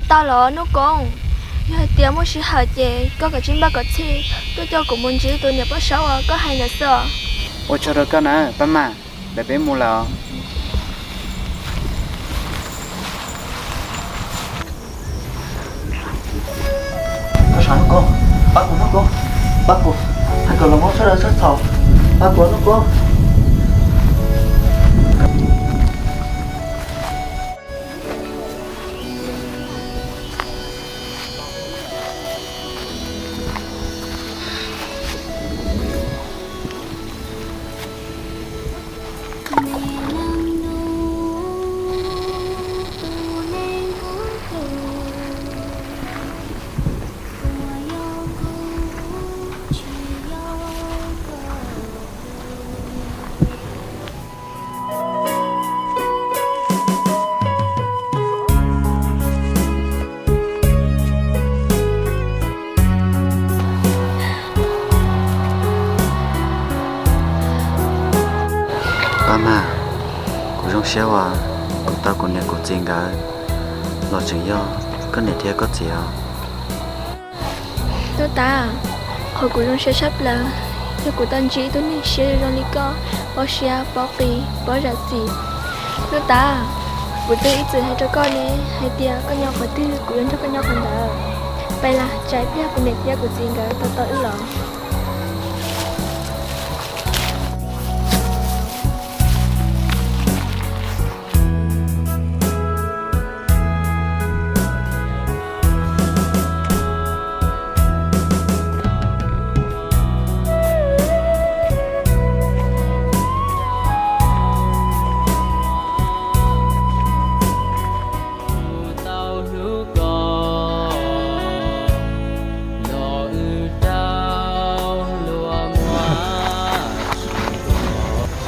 Tau los Nuj Koob, yog hais tias muaj sij hawm ces koj kav tsij npaj kom txhij tuaj coj kuv mus ntsib tus niam poj saub uas koj hais ntawd xwb os. Ua tsaug rau koj na Paj Maj, ntawm peb mus lawm os. Koj sav Nuj Koob, pab kuv Nuj Koob, pab kuv, hais kom los muab sab daws sab txhaum, pab kuv Nuj Koob. Paj Maj, kuv zoo siab uas kuv tau kuv niam kuv txiv nkawd los tseem yog koj niam thiab koj txiv os. Nuj Tav, qhov kuv zoo siab tshaj plaws yog kuv tau ntsib ib tug neeg siab zoo li koj, paub siab paub qis paub zam txim. Nuj Tav, kuv twb ib txwm hais rau koj ne hais tias koj nyob qhov twg kuv yuav nrog koj nyob qhov ntawd. Peb lam tsam ib pliag kuv niam thiab kuv txiv nkawd tau tau wb los.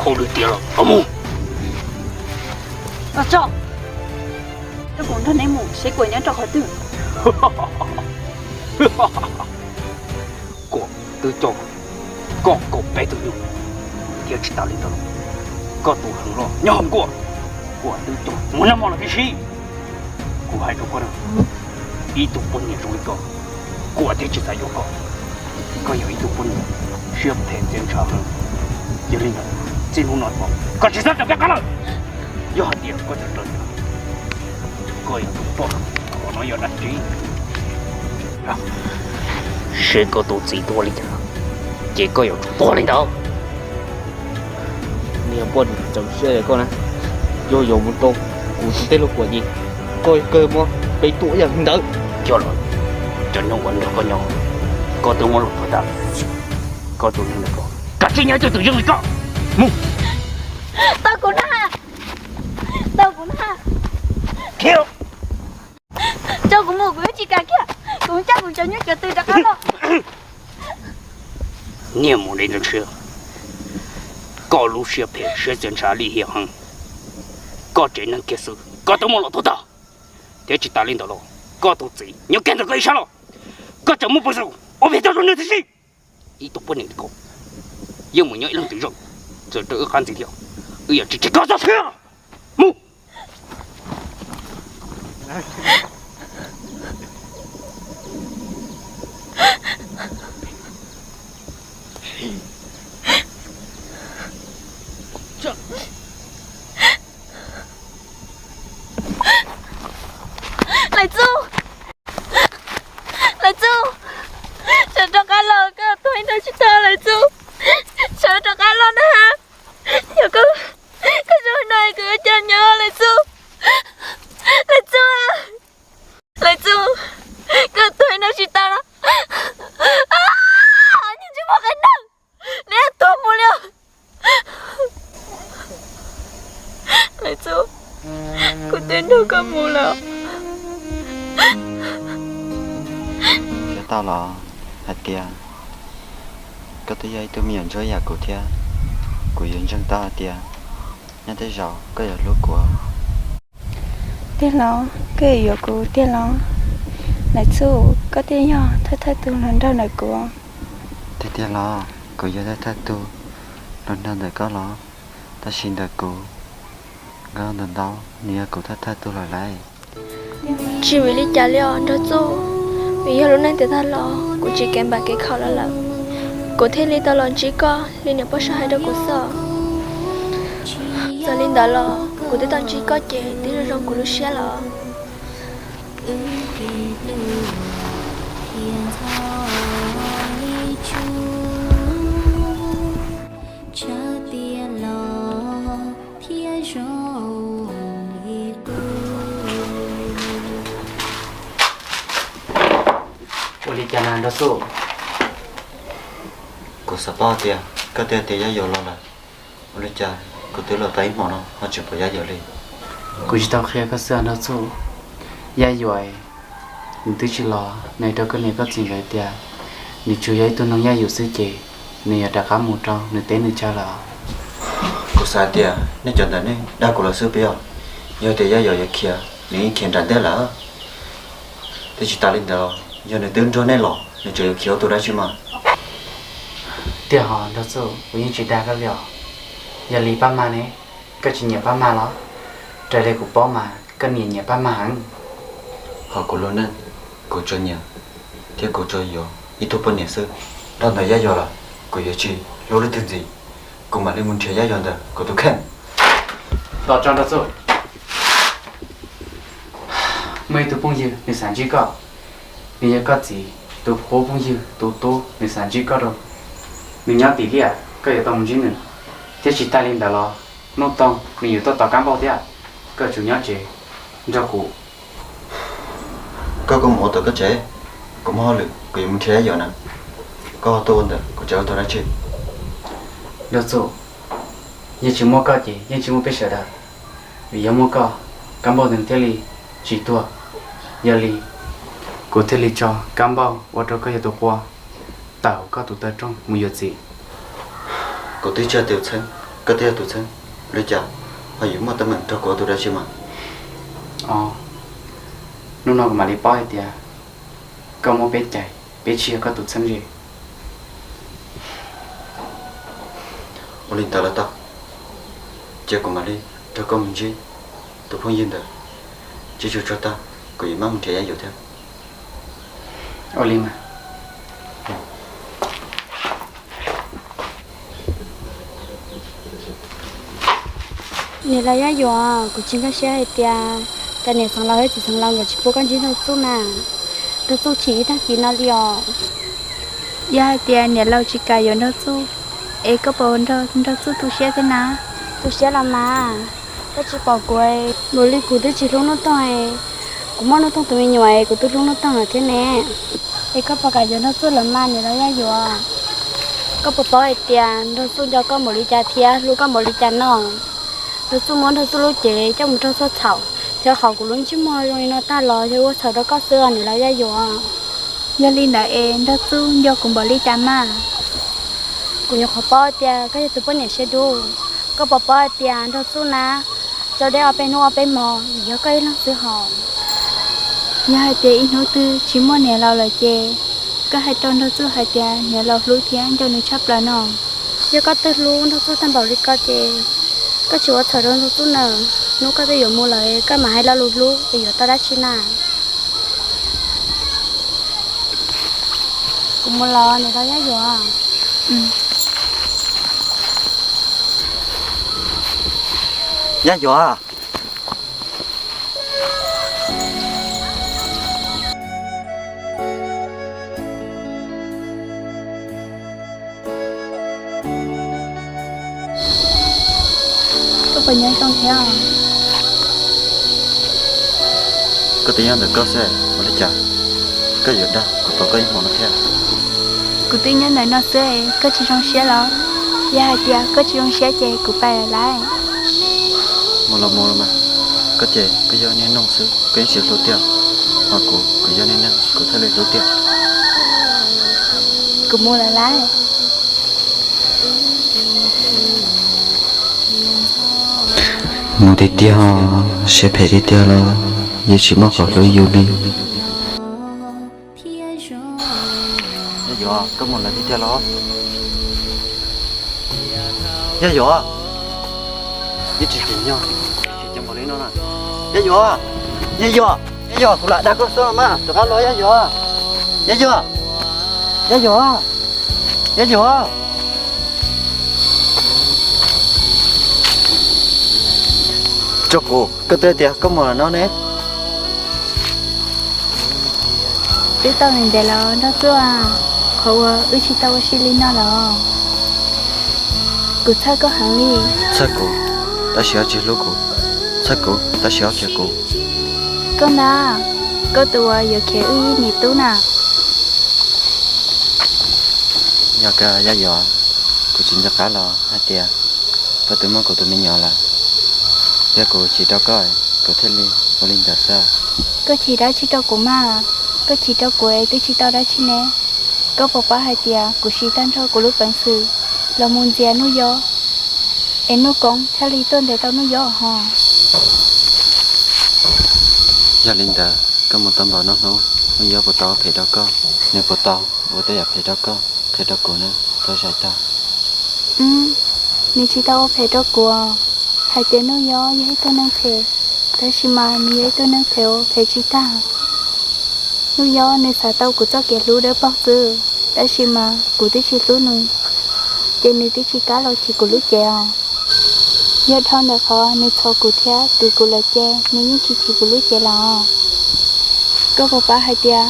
Khaub lwm tiam los mus. Tso, coj kuv nrog neb mus seb kuv nyob rau qhov twg. Koj twb coj koj kaum peb tug nyuj, thiab tsis tas li ntawd, koj tus hluas nyob hauv nkuaj, koj twb coj mus noj mov los tib si. Kuv hais rau koj na, ib tug poj niam zoo li koj, kuv thiaj tsis xav yuav koj. Koj yog ib tug poj niam siab phem txiav ntshav heev. Yog li ntawd, txij hnub no koj tsis txhob raws kiag qab lawm. Yog hais tias koj tseem raws, koj yuav tsum tuag. Qhov no yog dab tsi? Seb koj tus txiv tuag li cas, ces koj yuav tsum tuag li ntawd. Niag poj niam txawv siab li koj na, yog yuav mus rau kuv tus tij laug Kuam ces koj kawg muab peb tua ib yam li ntawd. Coj los, cov neeg uas nrog koj nyob, koj twb muab los tuag tag. Koj tus neeg ntawd, koj kav tsij nyob ib tug twm zeej li koj. Mus. Tau kuv na, tau kuv na. Khiav. Tso kuv mus, kuv yuav tsis kam kiag. Kuv coj kuv cov nyuj cov twm rov qab los. Niag mus li ntawd ntshiab, koj lub siab phem siab txiav ntshav lim hiam heev. Koj tsev neeg kiag xwb koj twb muab los tuag tag, thiab tsis tas li ntawd los koj tus txiv nyob kiag ntawm koj ib sab los, koj tseem muaj peev xwm ua phem tau rau nws tib si. Ib tug poj niam li koj yeej mus nyob ib leeg twm zeej, txawm rau wb qab ntxiv thiab, wb yuav tsis tseg koj txoj sia. Mus. Lawv Txuj, Lawv Txuj, sawv rov qab los, koj tuag ib nrab tsis tau Lawv Txuj, sawv rov qab los na. Yog koj, koj zoo no kuv ua cas nyob Lawv Txuj, Lawv Txuj, Lawv Txuj, koj tuag ib nrab tsis tau los, nyob tsis muaj qab noj, neb tuag mus li. Lawv Txuj, kuv twb nrog koj mus lawm. Yuav tau los hais tias koj twb yog ib tug me nyuam ntsuab yam kuv thiab, kuv yuav ntseeg tau hais tias nyob tej zaum koj yuav hlub kuv. Tij laug, koj yuav yuav kuv tiag los? Lawv Txuj, koj thiaj yog thawj thawj tug hluas nraug ntawm kuv. Tiag tiag los? Kuv yog thawj thawj tug hluas nraug ntawm koj los? Tab sis ntawm kuv, nkauj ntawm ntau, nws yog kuv thawj thawj tug lawm lauj. Tsis vim li cas li os Nraug Txuj, vim yog lub neej tiam tag los kuv tsis kev npam kev khaum los lawm, kuv thiaj li tau los ntsib koj li niam poj saib hais rau kuv xwb. Txawm li ntawd los kuv twb tau ntsib koj ces twb zoo zoo kuv lub siab los. Ua li cas na Nraug Txuj? Kuv xav paub tias koj twb hais tias Yaj Yuam los lawm, ua li cas kuv twb los tau ib hmo no ho tsis pom Yaj Yuam li? Kuv tsis tau qhia koj xwb Nraug Txuj, Yaj Yuam nws twb tsis los, nws rau koj niam koj txiv nkawd tias nws tsuas yog ib tug noog Yaj Yuam xwb ces nws yuav rov qab mus rau nws teb nws chaw lawm. Kuv xav tias nej cov ntawd nej dag kuv los xwb puas yog? Yog tias Yaj Yuam yuav khiav, nws yeej khiav nram ntej lawm. Thiab tsis tas li ntawd, yog nws twb nrog nej los nws tseem yuav khiav ua tus dab tsi mas? Tiag hos Nraug Txuj, kuv yeej tsis dag koj li os. Yog li Paj Mag ne, koj tsis nyiam Paj Mag los? Raws li kuv paub mas koj niam nyiam Paj Mag heev. Hos kuv lub neej, kuv tsuas nyiam thiab kuv tsuas yuav ib tug poj niam xwb. Dhau ntawm Yaj Yuam los kuv yuav tsis hlub leej twg ntxiv. Kuv mam li mus nrhiav Yaj Yuam ntawm kuv tus kheej. Tos tso Nraug Txuj, muaj ib tug phooj ywg nws xav ntsib koj. Nws yog koj txiv tus qub phooj ywg tus tub, nws xav ntsib koj rau. Nws nyob tim liaj, koj yuav tau mus ntsib nws. Thiab tsis tas li ntawd los hnub toog nws yuav tuaj tos kab npauj thiab. Koj tsum nyob tsev nrog kuv. Koj kuj mus ua tom koj tsev, kuv muaj hauj lwm kuv yuav mus nrhiav Yaj Yuam na. Koj ho tuaj ua ntawm kuv tsev ua tus dab tsi? Nraug Txuj, yog tsis muaj koj ces yeej tsis muaj peb sawv daws. Vim yog muaj koj, kab npauj nws thiaj li tsis tuag. Yog li kuv thiaj li tso kab npauj ua rau koj yog tus qua tawm koj tus taw rooj mus yuav txiv. Kuv twb tsis yog tus txheeb, koj twb yog tus txheeb, li cas ho yuav muaj teeb meem nrog kuv ua tus dab tsi mas? Os, hnub no kuv mam li paub hais tias koj muab peb cais, peb tsis yog koj tus txheeb ze. Ua li ntawd los tau, cia kuv mam li nrog koj mus ntsib tus phooj ywg ntawd, ntsib tsuag tsuag tag kuv yuav maj mus nrhiav Yaj Yuam thiab. Ua li mas. Niam laus Yaj Yuam, kuv tsis nkag siab hais tias cov niam xeev laus thiab txiv xeev laus nkawd tsis pub koj ntsib Nraug Txuj na. Nraug Txuj chim ib tag kis no li os. Yog hais tias niam laus tsis kam yuav Nraug Txuj, es koj puas ua Nraug Txuj tu siab thiab na? Tu siab los mas, koj tsis pom kuv, npaum li kuv twb tsis hlub Nuj Toog, kuv muaj Nuj Toog tus me nyuam es kuv twb hlub Nuj Toog lawm thiab ne. Es koj puas kam yuav Nraug Txuj lawm mas niam laus Yaj Yuam? Koj puas paub hais tias Nraug Txuj nco koj npaum li cas thiab hlub koj npaum li cas no? Nraug Txuj muab Nraug Txuj lub cev coj mus raug txhua txhaum, thiab qhov kuv lub ntsej muag zoo li no tag los yog ua txhaum rau koj xwb os niam laus Yaj Yuam. Yog li ntawd es Nraug Txuj nco kuv npaum li cas mas? Kuv nyuam qhuav paub tias koj yog tus poj niam siab dub. Koj puas paub hais tias Nraug Txuj na, rau deb ob peb hnub ob peb hmo vim yog koj ib leeg xwb hos. Yog hais tias ib hnub twg tsis muaj niam laus lawm ces koj hais rau Nraug Txuj hais tias niam laus hlub thiab nco nws tshaj plaws no. Yog koj twb hlub Nraug Txuj tag npaum li ko ces koj tsis ua txhaum rau Nraug Txuj na. Hnub koj twb yuav mus lawm koj mam hais lo lus hlub es yuav tau dab tsi na. Kuv mus los niam laus Yaj Yuam. Yaj Yuam. Koj puas nyob zoo thiab? Koj twb nyob ntawm koj xwb ua li cas koj yuav dag kuv tau koj ib hmo no thiab? Kuv twb nyob ntawm no xwb, koj tsis zoo siab los? Yog hais tias koj tsis zoo siab ces kuv pais lawm lauj. Mus los mus los mas, koj ces koj yog niag noog xwb koj yeej tsis hlub tiag, ho kuv, kuv yog niag neeg kuv thiaj li hlub tiag. Kuv mus lawm lauj. Mus tiag tiag, siab phem tiag tiag los yeej tsis muaj qhov hlub yus li. Yaj Yuam, koj mus lawm tiag tiag los? Yaj Yuam, yeej tsis tsim nyog tsis cov npaum li no na. Yaj Yuam, Yaj Yuam, Yaj Yog kuv lam dag koj xwb mas, rov qab los Yaj Yuam. Yaj Yuam, Yaj Yuam, Yaj Yuam. Tso kuv, koj twb tias koj mus no ne. Twb tau ntev ntev los Nraug Txuj, qhov uas wb tsis tau ua si li no los? Kuv txhawj koj heev li. Txhawj kuv, tab sis koj tsis hlub kuv. Txhawj kuv, tab sis koj khiav kuv. Koj ntag, koj tus uas yuav khiav wb ib niam tub na. Yog koj Yaj Yuam, kuv tsis nco qab los hais tias koj twb muaj kuv tus me nyuam lawm, thiab kuv chim rau koj, kuv thiaj li ua li ntawd xwb. Koj chim dab tsi rau kuv mas? Koj chim rau kuv es twb tsis tau dab tsi ne. Koj puas paub hais tias kuv siv tag nrho kuv lub peev xwm los mus ntxias Nuj Yob, es Nuj Koob thiaj li tuaj ntes tau Nuj Yob hos. Yog li ntawd koj mus tau npaum no hnub, Nuj Yob puas tau ua phem rau koj? Nws puas tau ua tej yam phem rau koj? Qhia rau kuv na, txhob zais tag. Nws tsis tau ua phem rau kuv. Hais tias Nuj Yob yog ib tug neeg phem, tab sis mas nws yog ib tug neeg phem uas phem tsis tag. Nuj Yob nws xav tau kuv txoj kev hlub dawb paug xwb, tab sis mas kuv twb tsis hlub nws, ces nws twb tsis kam los chim kuv lub cev os. Yog dhau ntawm qhov nws txhom kuv thiab kwv kuv lawm ces nws yeej tsis chim kuv lub cev lawm os. Koj puas paub hais tias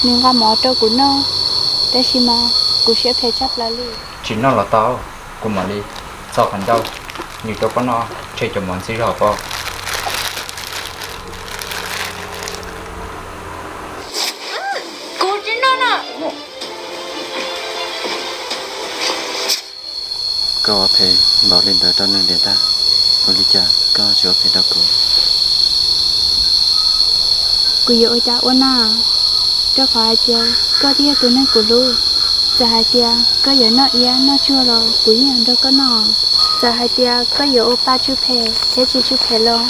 nws nqa mov rau kuv noj, tab sis mas kuv siab phem tshaj plaws li. Tsis noj los tau, kuv mam li txo qhov ncauj nws rau koj noj, tshem cov mov ntxiv zog pob. Kuv tsis noj no. Koj ua phem npaum li ntawd rau neeg ntiag tag, ua li cas koj tsis ua phem rau kuv? Kuv yuav ua cas ua na, rau qhov hais tias koj twb yog tus neeg kuv hlub. Txawm hais tias koj yuav noj iab noj tsuag los kuv yeej yuav nrog koj noj. Txawm hais tias koj yuav ua pa tsw phem thiab tsis tsw phem los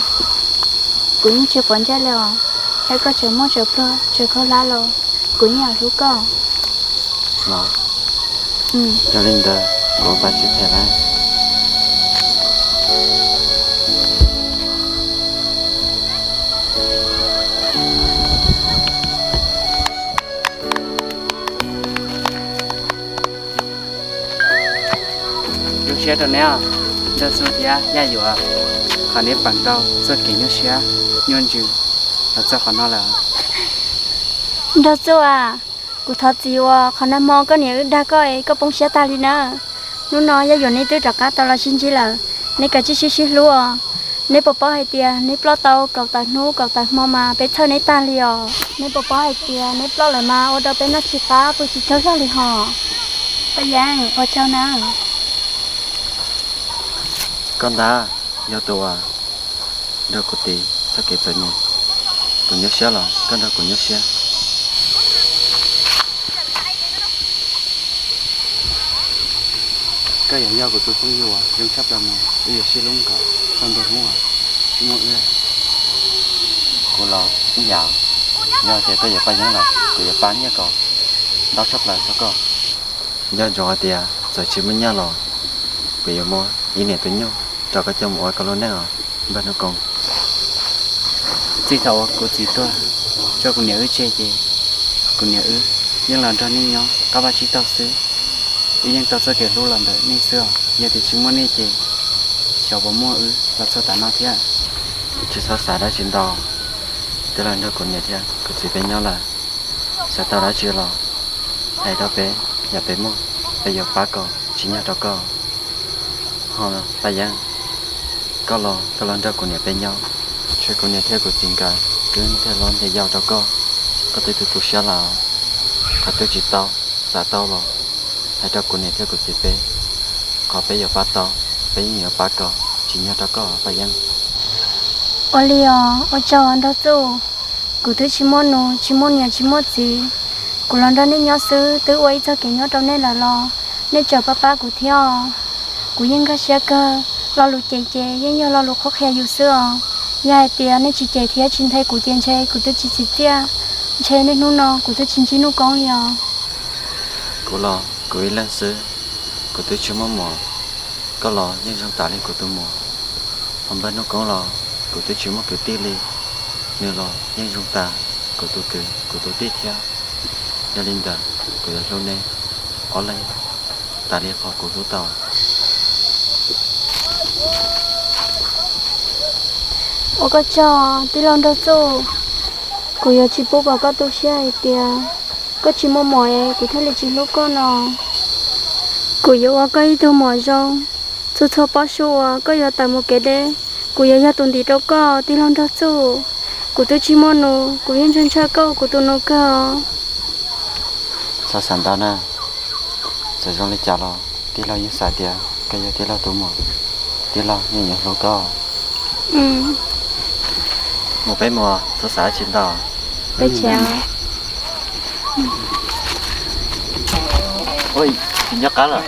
kuv yeej tsis quav ntsej li os. Thiab koj tseem muaj tseem pluag tseem khaub hlab los kuv yeej yuav hlub koj. Los, yog li ntawd kuv ua pa tsw phem lawm. Zoo siab rau neb, Nraug Txuj thiab Yaj Yuam, qhov neb peem tau txoj kev nyuaj siab nyuaj ntsws los txog qhov no lawm. Nraug Txuj, kuv thov txim uas qhov nag hmo koj niam wb dag koj es koj poob siab tag li na. Hnub no Yaj Yuam neb twb rov qab tau los sib ntsib lawm, neb kav tsij sib sib hlub os. Neb puas paub hais tias neb ploj tau kaum tawm hnub kaum tawm hmo mas peb txhawj neb tag li os. Neb puas paub hais tias neb ploj lawm mas ua rau peb noj tsis qab pw tsis tsaug zog li hos. Paj Yeeb, ua tsaug na. Koj ntag yog tus uas nrog kuv tiv txoj kev txom nyem. Kuv nyuaj siab los koj nrog kuv nyuaj siab. Koj yuav yog kuv tus phooj ywg uas zoo tshaj plaws mas wb yuav sib hlub nkaus txog ntua hnub uas tsis muaj wb lawm. Kuv los ib yam, yog tias koj yuav Paj Yeeb los kuv yuav pab nyiaj kom ntau tshaj plaws rau koj. Nco ntsoov hais tias txawm tsis muaj nyiaj los kuv yuav muab ib niam tus nyuj rau koj coj mus ua koj lub neej os npawg Hnub Koob. Txij thaum uas kuv txiv tuag tso kuv niam wb tseg ces kuv niam wb yeej los nrog nej nyob qab vaj tsib taug xwb. Wb yeej tau txoj kev hlub los ntawm nej xwb os, yog tias tsis muaj nej ces xyov puas muaj wb los txog tav no thiab. Tsis txhob xav dab tsi ntau, twb los nrog kuv niam thiab kuv txiv peb nyob lawm. Xav tau dab tsi los hais rau peb, yam peb muaj peb yuav pab kom tsim nyog rau koj. Ho Paj Yeeb, koj los koj los nrog kuv niam peb nyob, ntshe kuv niam thiab kuv txiv nkawd twb ntiag hlob ntiag yau rau koj, koj twb tu tu siab lawm. Qhov twg tsis tau, xav tau los hais rau kuv niam thiab kuv txiv peb, qhov peb yuav pab tau, peb yeej yuav pab kom tsim nyog rau koj Paj Yeeb. Ua li os, ua tsaug Nraug Txuj. Kuv twb tsis muaj nus, tsis muaj niam, tsis muaj txiv. Kuv los nrog nej nyob xwb twb ua ib txoj kev nyuaj rau nej lawm los nej tseem pab pab kuv thiab os. Kuv yeej nkag siab kawg, lo lus cem ces yeej yog lo lus qhuab qhia yus xwb os. Yog hais tias nej tsis cem thiab tsis nthe kuv ces ntshe kuv twb tsis txim txiaj, ntshe niaj hnub no kuv twb tsis ntsib Nuj Koob li os. Kuv los kuv ib leeg xwb, kuv twb tsis muaj muam, koj los yeej zoo tas li kuv tus muam. Ho npawg Nuj Koob los kuv twb tsis muaj kwv tij li, Nws los yeej zoo tas kuv tus kwv kuv tus tij thiab. Yog li ntawd kuv yuav hlub neb ob leeg tas li qhov kuv hlub tau. Ua koj tsaug tij laug Nraug Txuj, kuv yuav tsis pub kom koj tu siab hais tias koj tsis muaj muam es kuv thiaj li tsis hlub koj no. Kuv yuav ua koj ib tug muam zoo, txhua txhua pob su uas koj yuav tawm mus kev deb, kuv yuav yog tus ntim rau koj tij laug Nraug Txuj. Kuv twb tsis muaj nus, kuv yeej ntshaw ntshaw koj ua kuv tus nus kawg os. Txhob xav ntau na, txawm zoo li cas los tij laug yeej xav tias koj yog tij laug tus muam, tij laug yeej yuav hlub koj. Mus peb mus, txhob xav tsis ntau. Ua, tsis nco qab lawm.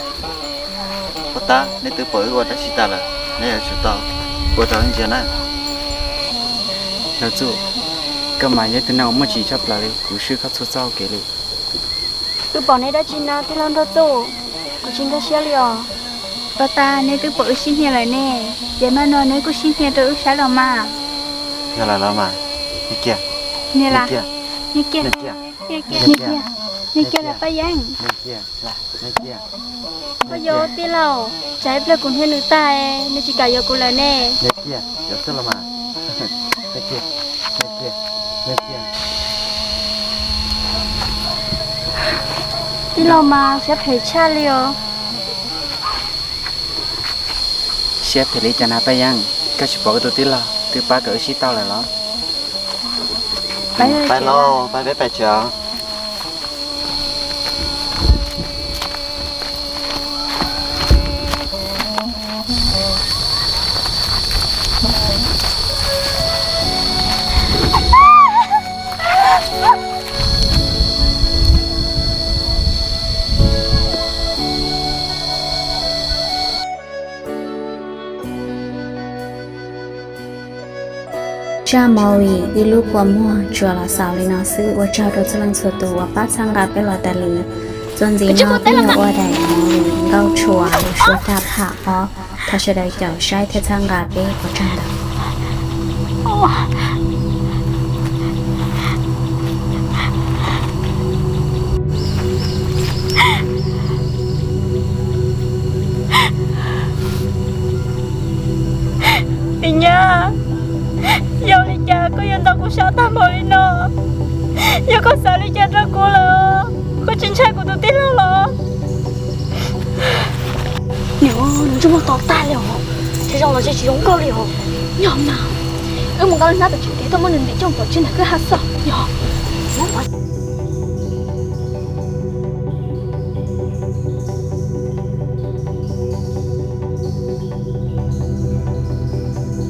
Ua tab, neb twb pom wb ua dab tsi tas lawm, neb yuav tsum tau ua rau wb ntsia na. Nraug Txuj, koj mas yog ib tug neeg uas muaj tsim tshaj plaws li, kuv swb koj txhua txoj hau kev li. Wb pom neb dab tsi na tij laug Nraug Txuj, kuv tsis nkag siab li os. Ua tab, neb twb pom wb sib hnia lawm ne, ces maj no neb kuj sib hnia rau wb saib los mas. Yog lawm los mas, hnia kiag, hnia kiag, hnia kiag los Paj Yeeb. Koj yuav tij laug, tsam ib pliag kuv hnia nws tag, nws tsis kam yuav kuv lawm ne. Tij laug mas siab phem tshaj li os. Siab phem li cas na Paj Yeeb, koj tsis pom wb tus tij laug twb pab kom wb sib tau lawm los? Peb pais tsev. Zaj movie Ib lub kua muag tsuas los xaus li no xwb. Ua tsaug rau txhua leej txhua tus uas pab txhawb nqa peb los tas li. Txuas ntxiv no peb yuav ua daim movie Nkauj Tshua lub suab raj pham ob. Thov sawv daws caum saib thiab txhawb nqa peb, ua tsaug ntau. Niam nyab, yog li cas koj yuav ntaus kuv sab tag npaum li no? Yog koj xav li cas rau kuv lawm, koj tsis ntshai kuv tus tij laug los? Niam, nws ntsej muag to tag li os, ntshe zoo los ntshe tsis zoo nkauj li os. Yog mas, wb mus nqa lub hnab tom tsev kev tuaj muab nws ntim coj mus pov tseg ntawm kwj ha xwb. Yog.